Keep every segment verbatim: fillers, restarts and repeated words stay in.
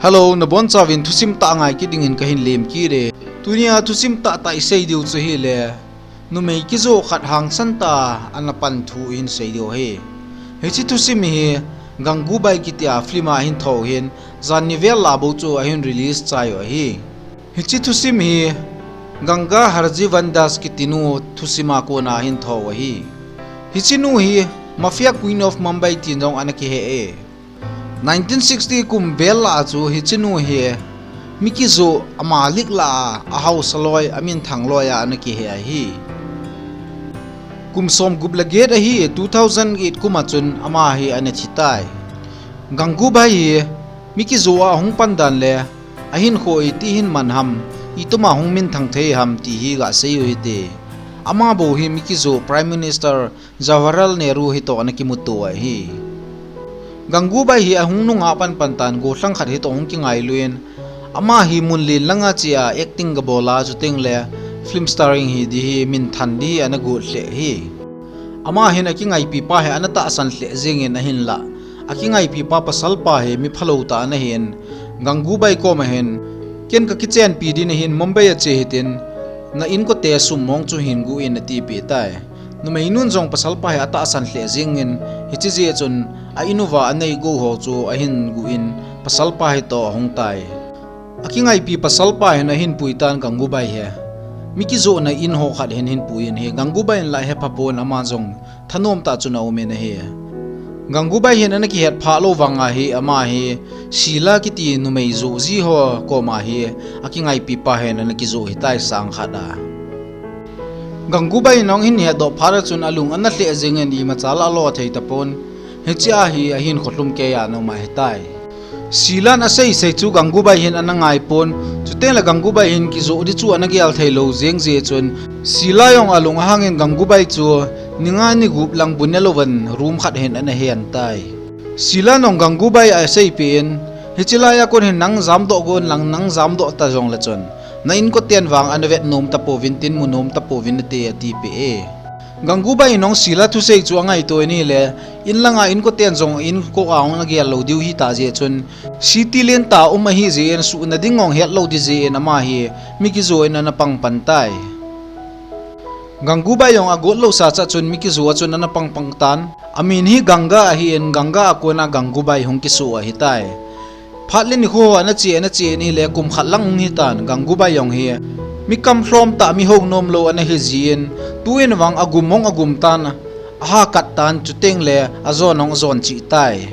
Hello, nabonchauvin thusim tah ngai kit dingin kahin lemkit e. Tunia thusim tahtah isei diu chu ahile, numei kijoh khat hangsan tah a ana pan thu ihin sei diu ahi. Hiche thusim hi Gangubai kitia film a ahin thou ahin, jan ni vel lah bou chu ahin release chai u ahi. Hiche thusim hi Ganga Harjivandar kitinu thusim a kona ahin thou ahi. Hiche nu hi Mafia Queen of Mumbai tin jong ana kihe e. Nineteen sixty kum vel lah a chu hiche nu hi mi kijoh, amalik lah a, ahaosa loi, aminthang loi a ana kihe ahi. Kum somgup le get ahi, two thousand eight kum a chun ama hi ana thi tai. Gangubai hi mi kijoh a ahung pan dan le ahinkho iti hin man ham, ituma hung minthang thei ham ti hi gasei u hite. Ama bou hi mi kijoh Prime Minister Jawaharlal Nehru hitoh ana kimuto ahi. Gangubai hi ahung nunga pan pan tan gollhang khat hitoh hung kingailu in, ama hi mun len langa chea acting gabol a, chuteng le film starring hi di hi, minthan di hi ana got lheh ahi. Ama hin akingaipipa hi ana tahsan lheh jengin ahinlah, akingaipipa pasalpa hi mi phalou tah ana hin, Gangubai koma hin, ken kakichenpi ding ahin Mumbai a che hitin, na inkote sum mong chu hin guh in atipeh tai. Numeinun jong pasalpa hi atahsan lheh jengin, hiche jeh chun a in uva anei gou ho chu ahin guh in, pasalpa hitoh ahung tai. Akingaipi pasalpa hin ahin pui tan Gangubai hi. Mi kijohna in ho khat hin ahin pui in ahi. Gangubai in la hepha pon, ama jong thanom tah chun aum in ahi. Gangubai hin ana kihet phah lou vang a hi, ama hi Sheila kiti numei joh ji ho koma hi akingaipipa hin ana kijoh hitai sang khat a. Gangubai in ahung hin hetdoh phat a chun alung ana lheh jengin imacha la alo thei tapon. Hichea hi ahinkho lhumkeiya ana um ahitai. Sheilan asei sei chu Gangubai hin ana ngai pon, chuteng le Gangubai hin kijoh di chu ana gel thei lou jeng jeh chun, Sheila jong alung ahangin Gangubai chu ni nga ni gup lang bu ne louvin room khat hin ana hen tai. Sheilan jong Gangubai aseipeh in, hiche laiya kon hin nang jamdoh gon lang, nang jamdoh ta jong le chun, na inkoten vang ana vet nom tapouvin, tin mu nom tapouvin ati, atipeh e. Gangubai in jong Sheila thusei chu angaito in ahile, in langa inkoten jong inko a hung ana gel lou diu hita jeh chun, city lentah a um ahi jeh in, suhna ding jong het lou di jeh in ama hi mi kijoh in ana pang pan tai. Gangubai jong agot lou sa chah chun mi kijoh a chun ana pang pang tan. Amin hi Ganga ahin, Ganga a kona Gangubai hung kisuh ahitai. Phat le nikho ana che, ana che in ahile kum khat lang hung hitan, Gangubai jong hi mi kamlhom tah, mi hounom lou ana hi jin, tuin vang agum hung agum tan, aha kat tan, chuteng le ajon hung ajon cheh tai.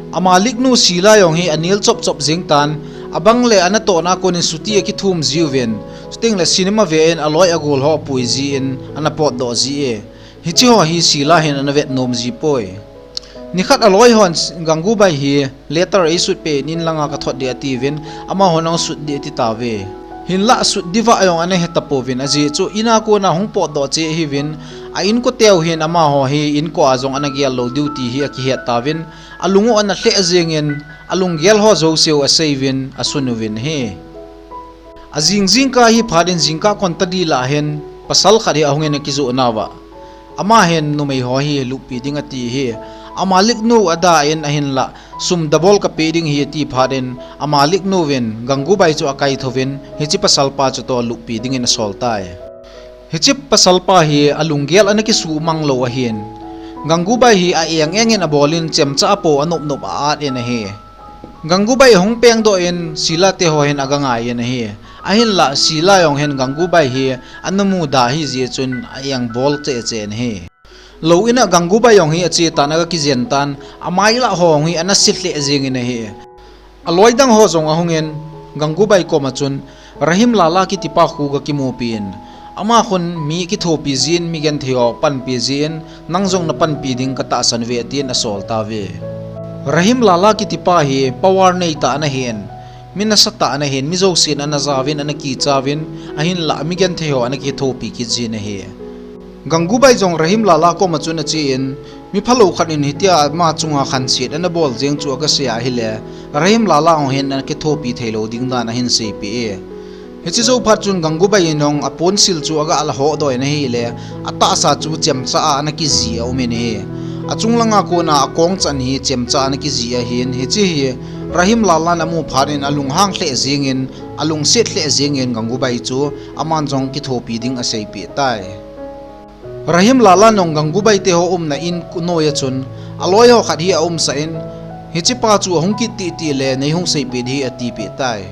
Amalik nu Sheila jong hi anel chop chop jeng tan, abang le anatohna a konin scooty akithum jiuvin, chuteng le cinema ve in aloi agol ho apui jin ana potdoh ji e. Hiche ho hi Sheila hin ana vet nom ji poi. Nikhat aloi hon Gangubai hi letter eisut peh in, in langa kathot ding atiuvin, amahon ahung sut ding ati tauve. Hinlah sut diu vah jong ana he tapouvin, ajeh chu in a kona hung potdoh cheh ahiuvin, a inko teu hin amaho hi inko a jong ana gel lou diu ti hi akihet tauvin, alung u ana lheh jengin, alunggel ho jouse u aseiuvin, asun uvin ahi. Ajing jingkah hi phat in jingkah kon tadi lah hin pasal khat hi ahungin akijoh nauva, ama hin numei ho hi luppi ding ati hi. Amalik nu ada in ahinlah, sum double kapeh ding ahi ati phat in, amalik nu vin Gangubai chu akaithouvin, hiche pasalpa chutoh luppi dingin asol tai. Hiche pasalpa hi alunggel ana kisuhmang lou ahin, Gangubai hi a-eng engin abolin, chemcha a po anop nop a-at in ahi. Gangubai ahung pengdoh in Sheila te ho hin aga ngai in ahi. Ahinlah Sheila jong hin Gangubai hi ana muda ahi jeh chun a-engbol cheh cheh in ahi. Lou in a Gangubai jong hi ache tan, aga kijen tan, amai lah ho jong hi ana se lheh jengin ahi. Aloi dang ho jong ahungin Gangubai koma chun, Rahim Lala kitipa khu aga kimupi in, ama khun mi kithopi jin, mi genthei ho panpi jin, nang jong napanpi ding katahsan uve, tin asol tauve. Rahim Lala kitipa hi power neitah ana hin, mi nasatah ana hin, mi jousen ana jauvin, ana kichauvin, ahinlah mi genthei ho ana kithopi kit jin ahi. Gangubai jong Rahim Lala koma chun achen, mi phalou khat in hitia ama chunga khanset ana bol jeng chu aga sei ahile, Rahim Lala jong hin ana kithopi theilou ding dan ahin seipeh e. Hiche jou phat chun Gangubai in jong aponsil chu aga la hodoh in ahile, atahsa chu chemcha a ana kiji aum in ahi. Achung langa kona akong chan hi chemcha a ana kiji ahin, hiche hi Rahim Lalan amu phat in alunghang lheh jengin, alungset lheh jengin Gangubai chu aman jong kithopi ding aseipeh tai. Rahim Lalan jong Gangubai teho umna in noiya chun aloi ho khat hi aumsah in, hichepa chu ahung kit titi le neihung seipeh ding ahi atipeh tai.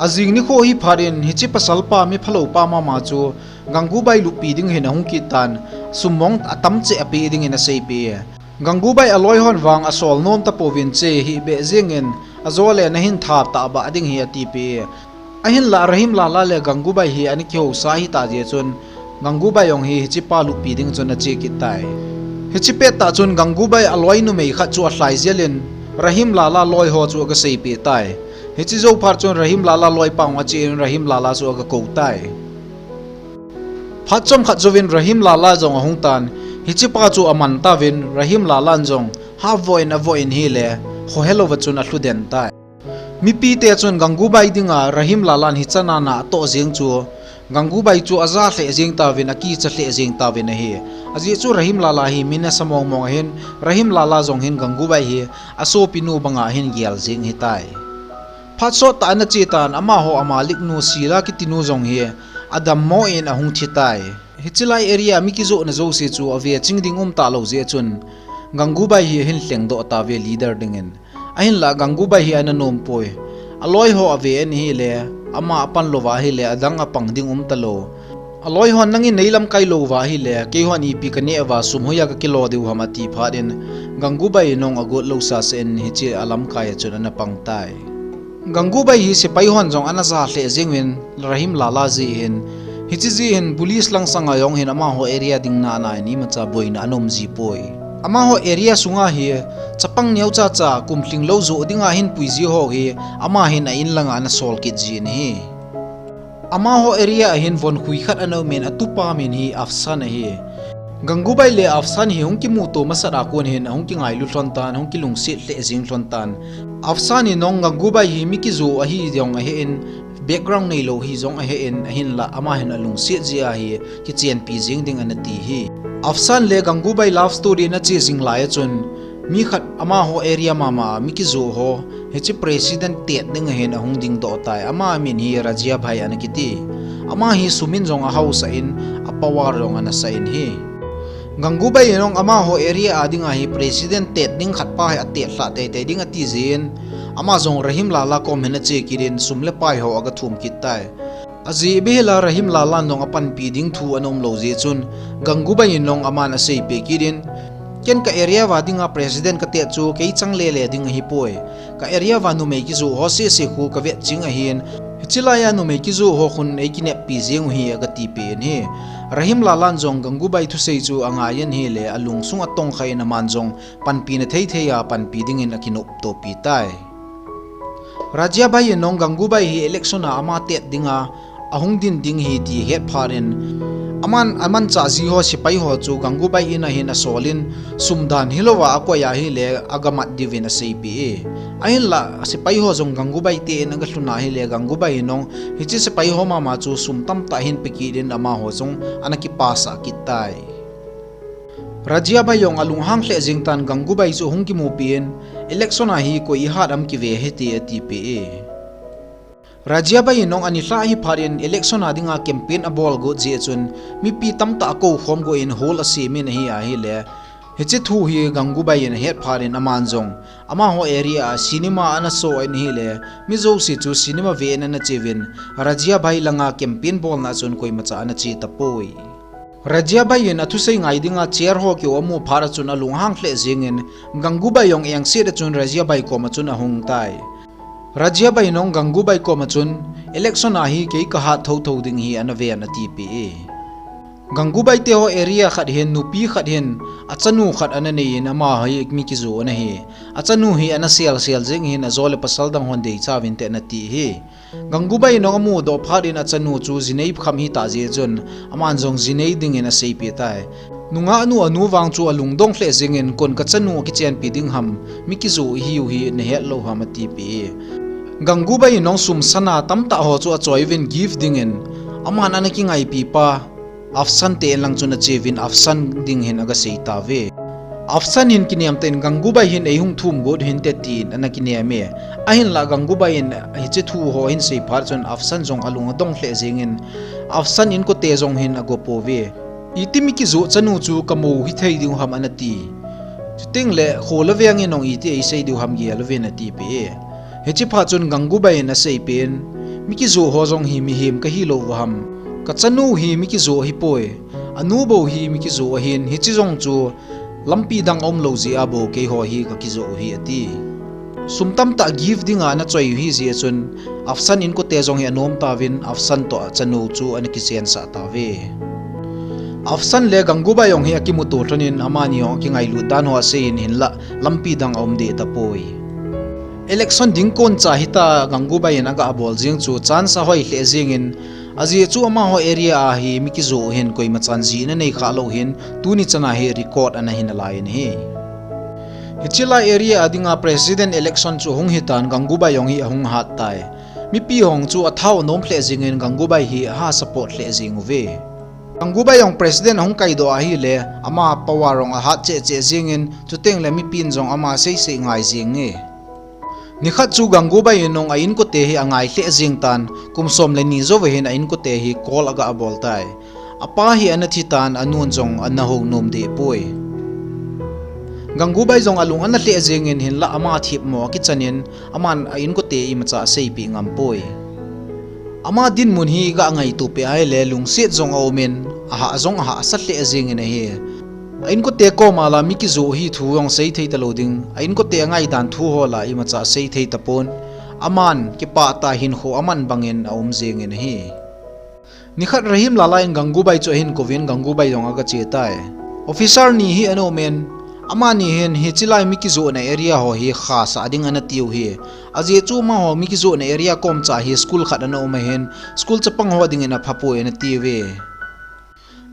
Ajing nikho hi phat in hiche pasalpa miphalou pa mama chu Gangubai luppi ding hin ahung kit tan, sum mong atam cheh apeh dingin aseipeh e. Gangubai aloi hon vang asol nom tapouvin che hih beh jengin, ajole nahin thap tahbeh ding ahi atipeh e. Ahinlah Rahim Lala le Gangubai hi ana kihousa ahita jeh chun, Gangubai jong hi hichepa luppi ding chun ache kit tai. Hiche pettah chun Gangubai aloi numei khat chu alhai jel in, Rahim Lala loi ho chu aga seipeh tai. Hiche jou phat chun Rahim Lala loipa jong ache in Rahim Lala chu aga kou tai. Phat chomkhat jouvin Rahim Lala jong ahung tan, hichepa chu aman tauvin Rahim Lalan jong havoh in avoh in ahile, khohelouva chun alhu den tai. Mipite chun Gangubai dinga Rahim Lalan hichan a na atoh jeng chu, Gangubai chu aja lheh jeng tauvin, akicha lheh jeng tauvin ahi. Ajeh chu Rahim Lala hi mi nasa mong mong ahin, Rahim Lala jong hin Gangubai hi asopinu banga ahin gel jeng ahitai. Phat sot tah ana che tan, amaho amalik nu Sila kitinu jong hi adammo in ahung thi tai. Hiche lai area mi kijohna jouse chu ave ching ding um talou jeh chun, Gangubai hi ahin lhengdoh tauve leader dingin. Ahinlah Gangubai hi ana nom poi. Aloi ho ave in ahile, ama apan louva ahile, adang apang ding um talou. Aloi hon nangin neilamkai louva ahile, keihon ipi kaneh uva sum hoiya kakilo diu ham ati phat in, Gangubai in jong agot lou sasa in hiche alamkai a chun ana pang tai. Gangubai hi sepai hon jong ana ja lheh jeng uvin Rahim Lala jeh hin, hiche jeh hin police lang sanga jong hin amaho area ding nana in imacha boina ana um ji poi. Amaho area sunga hi chapang neocha cha kum lhinglou joh dinga ahin pui ji ho hi ama hin a in langa ana sol kit jin ahi. Amaho area a hin von khui khat ana um in, atupa min hi Afsan ahi. Gangubai le Afsan hi hung kimuto masat a kon hin ahung kingailu lhon tan, ahung kilungset lheh jeng lhon tan. Afsan in jong Gangubai hi mi kijoh ahi jong ahen, background neilou hi jong ahen, ahinlah ama hin alungset jeh a hi kichenpi jeng ding ana ti ahi. Afsan le Gangubai love story ana che jing lai a chun, mi khat amaho area mama a mi kijoh ho, hiche president tet ding ahin ahung dingdoh tai, ama min hi Rajiabhai ana kiti. Ama hi sum in jong ahaosah in, a power jong ana sah in ahi. Gangubai in jong amaho area a dinga hi president tet ding khat pa hi atet lhah teitei ding ati jeh in, ama jong Rahim Lala kom hin ache kit in sum le pai ho aga thum kit tai. Ajeh beh hela Rahim Lalan jong apanpi ding thu ana umlou jeh chun, Gangubai in jong aman aseipeh kit in, ken ka area uva dinga president katet chu kei chang lele ding ahipoi. Ka area uva numei kijoh ho sese khu kavet ching ahin, hiche laiya numei kijoh ho khun eikineppi jeng u ahi aga tipeh in ahi. Rahim Lalan jong Gangubai thusei chu angai in ahile alungsung atongkha in aman jong panpina theithei a panpi dingin akinoptopi tai. Rajiabhai in jong Gangubai hi election a ama tet dinga ahung din ding ahi ti ahet phat in, aman, amanchah ji ho sepai ho chu Gangubai in a hin asol in, sum dan hilouva akoi ahile aga mat diuvin aseipeh e. Ahinlah sepai ho jong Gangubai te in aga lhun ahile Gangubai in jong hiche sepai ho mama chu sum tamtah ahin pe kit in amaho jong ana kipasah kit tai. Rajiabhai jong alunghang lheh jeng tan Gangubai chu ahung kimupi in, election a hi koi ihat ham kive hite atipeh e. Rajiabhai in jong anilhah hi phat in election a dinga campaign abol got jeh chun mipi tamtah akou khom got in hall asem in ahi ahile, hiche thu hi Gangubai in ahet phat in aman jong amaho area a cinema ana so in ahile, mi jouse chu cinema ve in ana cheuvin, Rajiabhai langa campaign bolna chun koimacha ana che tapoi. Rajiabhai in athusei ngai dinga chair ho keu amu phat a chun alunghang lheh jeng in, Gangubai jong engset a chun Rajiabhai kom a chun ahung tai. Rajiabhai in jong Gangubai kom a chun, election a hi kei kahat thotho ding ahi ana ven atipeh e. Gangubai teho area khat hin nupi khat hin achanu khat ana nei in ama hi mi kijoh ana hi. Achanu hi ana sel sel jeng hin ajole pasal dang hon deicha uvinte ana ti ahi. Gangubai in jong amudoh phat in achanu chu jinei kham ahitah jeh chun, aman jong jinei dingin aseipeh tai. Nungah nu anu vang chu alungdong lheh jeng in, kon kachanu akichenpi ding ham, mi kijoh ihiu hi nahet lou ham atipeh e. Gangubai in jong sum sana tamtah ho chu achoi uvin gift dingin, aman ana kingaipi pa Afsan te in lang chun ache uvin Afsan ding hin aga sei tauve. Afsan hin kinem tah in Gangubai hin eihung thum got hinte tin ana kinem e. Ahinlah Gangubai in hiche thu ho ahin sei phat chun Afsan jong alung adong lheh jengin Afsan inkote jong hin ago pouve. Iti mi kijoh chanu chu kamu hithei diu ham ana ti. Chuteng le kho le veng in jong iti eisei diu ham gel uvin ati peh e. Hiche phat chun Gangubai in asei peh in, mi kijoh ho jong hi mihem kahi lou u ham. Kachanu hi mi kijoh ahipoi. Anu bou hi mi kijoh ahin, hiche jong chu lampi dang aum lou jeh a bou keiho hi kakijoh u hi ati. Sum tamtah gift dinga ana choi u hi jeh chun Afsan inkote jong hi anom tauvin Afsan toh achanu chu ana kichensah tauve. Afsan le Gangubai jong hi akimuto lhonin amani jong akingailut dan ho asei in hinlah lampi dang aum deh tapoi. Election ding kon cha hita Gangubai in aga bol jeng chu chance ahoi lheh jengin ajeh chu amaho area a hi mi kijoh hin koima chan jih ana nei kha lou hin tuni chana hi record ana hi nalai in ahi. Hiche lai area a dinga president election chu hung hitan Gangubai jong hi ahung hat tai. Mipi hon chu athao anom lheh jengin Gangubai hi aha support lheh jeng uve. Gangubai jong president ahung kaidoh ahile ama power jong ahat cheh cheh jengin chuteng le mipin jong ama seisei ngai jeng e. Nikhat chu Gangubai in jong a inkote hi angai lheh jeng tan kum som le ni jouva hin a inkote hi call aga bol tai. Apa hi ana thi tan anun jong ana hou nom deh poi. Gangubai jong alung ana lheh jengin hinlah ama thipmo akichan in aman a inkote imacha aseipeh ngam poi. Ama dinmun hi iga ngaito peh ahile lungset jong aumin, ahah jong ahahsa lheh jengin ahi. A inkote koma la mi kijoh hi thu jong sei thei talou ding, a inkote angaidan thu ho la imacha sei thei tapon, aman kipah tah hinkho aman bangin aum jengin ahi. Nikhat Rahim Lala in Gangubai chu ahin kouvin Gangubai jong aga che tai. Officer ni hi ana umin, amani hin hiche lai mi kijohna area ho hi khasah ding ana tiu hi. Ajeh chu amaho mi kijohna area kom cha hi school khat ana um ahin, school chapang ho dingin aphapoi ana tiuve.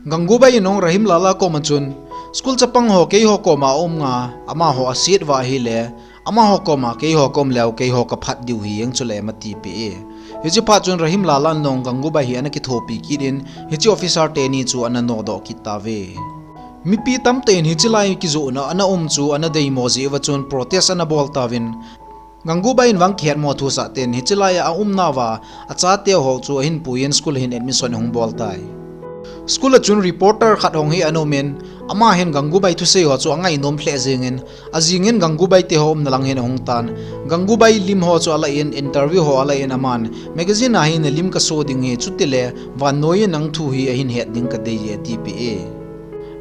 Gangubai in jong Rahim Lala koma chun, school chapang ho keiho koma aum nga, amaho aset uva ahile, amaho koma keiho kaum leu keiho kaphat diu hi jeng chule ama tipeh e. Hiche phat chun Rahim Lala in jong Gangubai hi ana kithopi kit in, hiche officer teni chu ana nodoh kit tauve. Mipi tamtah in hiche lai kijohna ana um chu ana deimo jeh uva chun protest ana bol tauvin, Gangubai in vang kihetmo thusah ten hiche lai a aumnauva achate ho chu ahin puiyin school hin admission ahung bol tai. School a chun reporter khat jong hi ana umin, ama hin Gangubai thusei ho chu angainom lheh jengin, ajingin Gangubai te ho umna lang hin ahung tan, Gangubai lim ho chu alan, interview ho alan aman, magazine a hi nalim kaso ding hi chutile vannoi in nang thu hi ahin het ding kadei e atipeh e.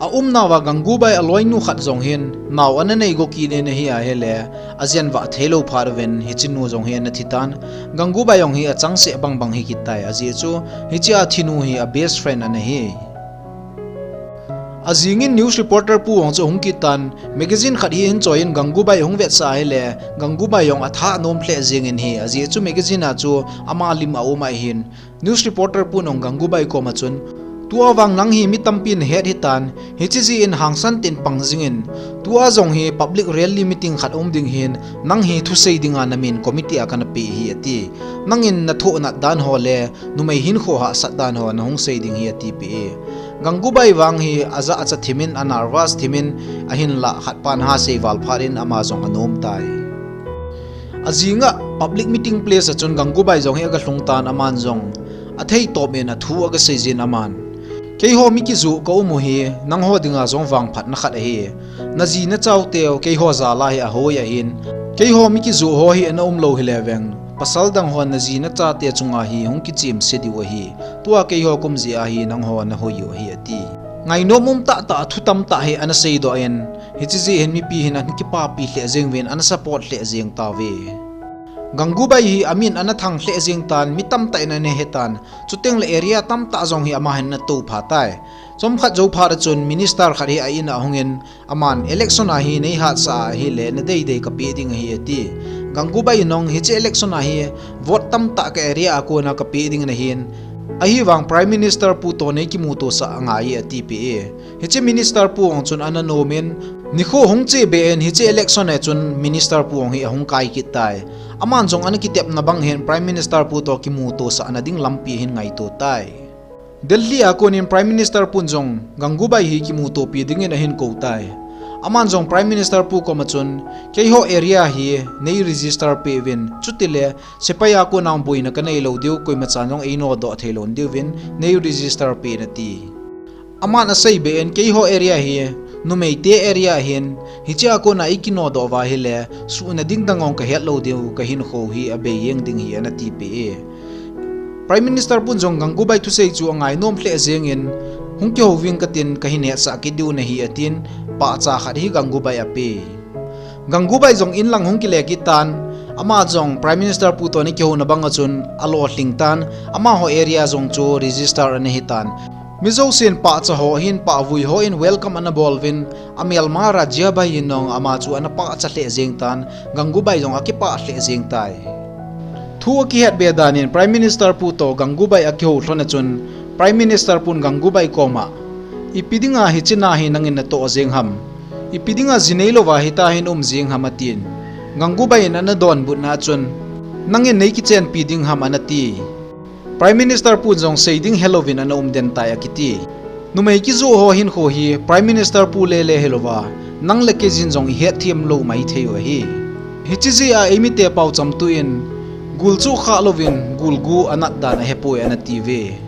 Aumnauva Gangubai aloinu khat jong hin nao ana neigo kit in ahi ahile, ajen vah theilou phat uvin hichenu jong hi ana thitan, Gangubai jong hi achangseh bangbang hi kit tai ajeh chu, hichea thinu hi a best friend ana hi. Ajingin news reporter pu jong chu ahung kit tan, magazine khat hi ahin choiyin Gangubai ahung vetsah ahile, Gangubai jong atha anom lheh jengin ahi, ajeh chu magazine a chu ama lim aum ahin, news reporter pun jong Gangubai koma chun, tua vang nang hi mi tampin nahet hitan, hiche jeh in hangsan tin pang jingin, tua jong hi public rally meeting khat um ding hin, nang hi thusei dinga namin committee a kana peh hi ati. Nangin nathoh nat dan ho le, numei hinkho hahsat dan ho nahung sei ding hi atipeh e. Gangubai vang hi ajah acha thimin, a nervous thimin, ahinlah khatpan aha seival phat in ama jong anom tai. Ajinga public meeting place a chun Gangubai jong hi aga lhung tan aman jong athei topin athu aga seijin aman, keiho mi kijoh kaum u hi nangho dinga jong vangphatna khat ahi. Naji nachaoteu keiho jal a hi ahoi ahin, keiho mi kijoh ho hi ana umlou hile veng, pasal dang hon naji nachate chunga hi hung kichemse diu ahi. Tua keiho kum jeh a hi nangho nahoi u ahi ati. Ngainom um tahtah thu tamtah hi ana seidoh in, hiche jeh hin mipi hin ana kipapi lheh jeng uvin ana support lheh jeng tauve. Gangubai hi amin ana thang lheh jeng tan, mi tamtah in ana hetan, chuteng le area tamtah jong hi ama hin ana toupha tai. Chomkhat jou phat a chun minister khat hi a in a ahungin, aman election a hi neihatsah ahile nadeidei kapeh ding ahi ati. Gangubai in jong hiche election a hi vote tamtah ka area a kona kapeh ding ahin, ahivang Prime Minister pu toh neikimutosah angai e atipeh e. Hiche minister pu jong chun ana nomin, nikho hung chebeh in hiche election a chun minister pu jong hi ahung kai kit tai. Aman jong ana kitepna bang hin Prime Minister pu toh kimutosahna ding lampi ahin ngaito tai. Delhi a konin Prime Minister pun jong Gangubai hi kimutopi dingin ahin kou tai. Aman jong Prime Minister pu koma chun, keiho area hi nei register peh uvin, chutile sepai a kona boina kanei lou diu, koima chan jong eino doh thei lou diuvin, nei register peh in ati. Aman asei beh in, keiho area hi numeite area ahin, hichea kona eikinodoh uva ahile, suhna ding dang jong kahet lou diu, kahinkho hi abei jeng ding ahi, ana tipeh e. Prime Minister pun jong Gangubai thusei chu angainom lheh jengin, hung kihou ving katin, kahin hetsah kit diu nahi atin, pahcha khat hi Gangubai ape. Gangubai jong in lang hung kile kit tan, ama jong Prime Minister pu toh ana kihouna banga chun alolhing tan, amaho area jong chu register ana hitan. Mi jousen pahcha ho hin pahvui hon welcome ana bol uvin, amelma Rajiabai hin jong ama chu ana pahcha lheh jeng tan, Gangubai jong akipah lheh jeng tai. Thu akihet be danin Prime Minister pu toh Gangubai akihou lhona chun, Prime Minister pun Gangubai koma, ipi dinga hiche na hi nangin natoh jeng ham? Ipi dinga ji neilouva hitia hin um jeng ham atin. Gangubai in ana donbutna chun, nangin nei kichenpi ding ham ana ti. Prime Minister pun jong sei ding helouvin ana um den tai akiti. Numei kijoh ho hinkho hi Prime Minister pu lele hilouva, nang le kei jin jong ihet them lou maithei u ahi. Hiche jeh a eimite paochamtun, gul chu khah louvin gul gu anat dan ahepoi ana tiuve.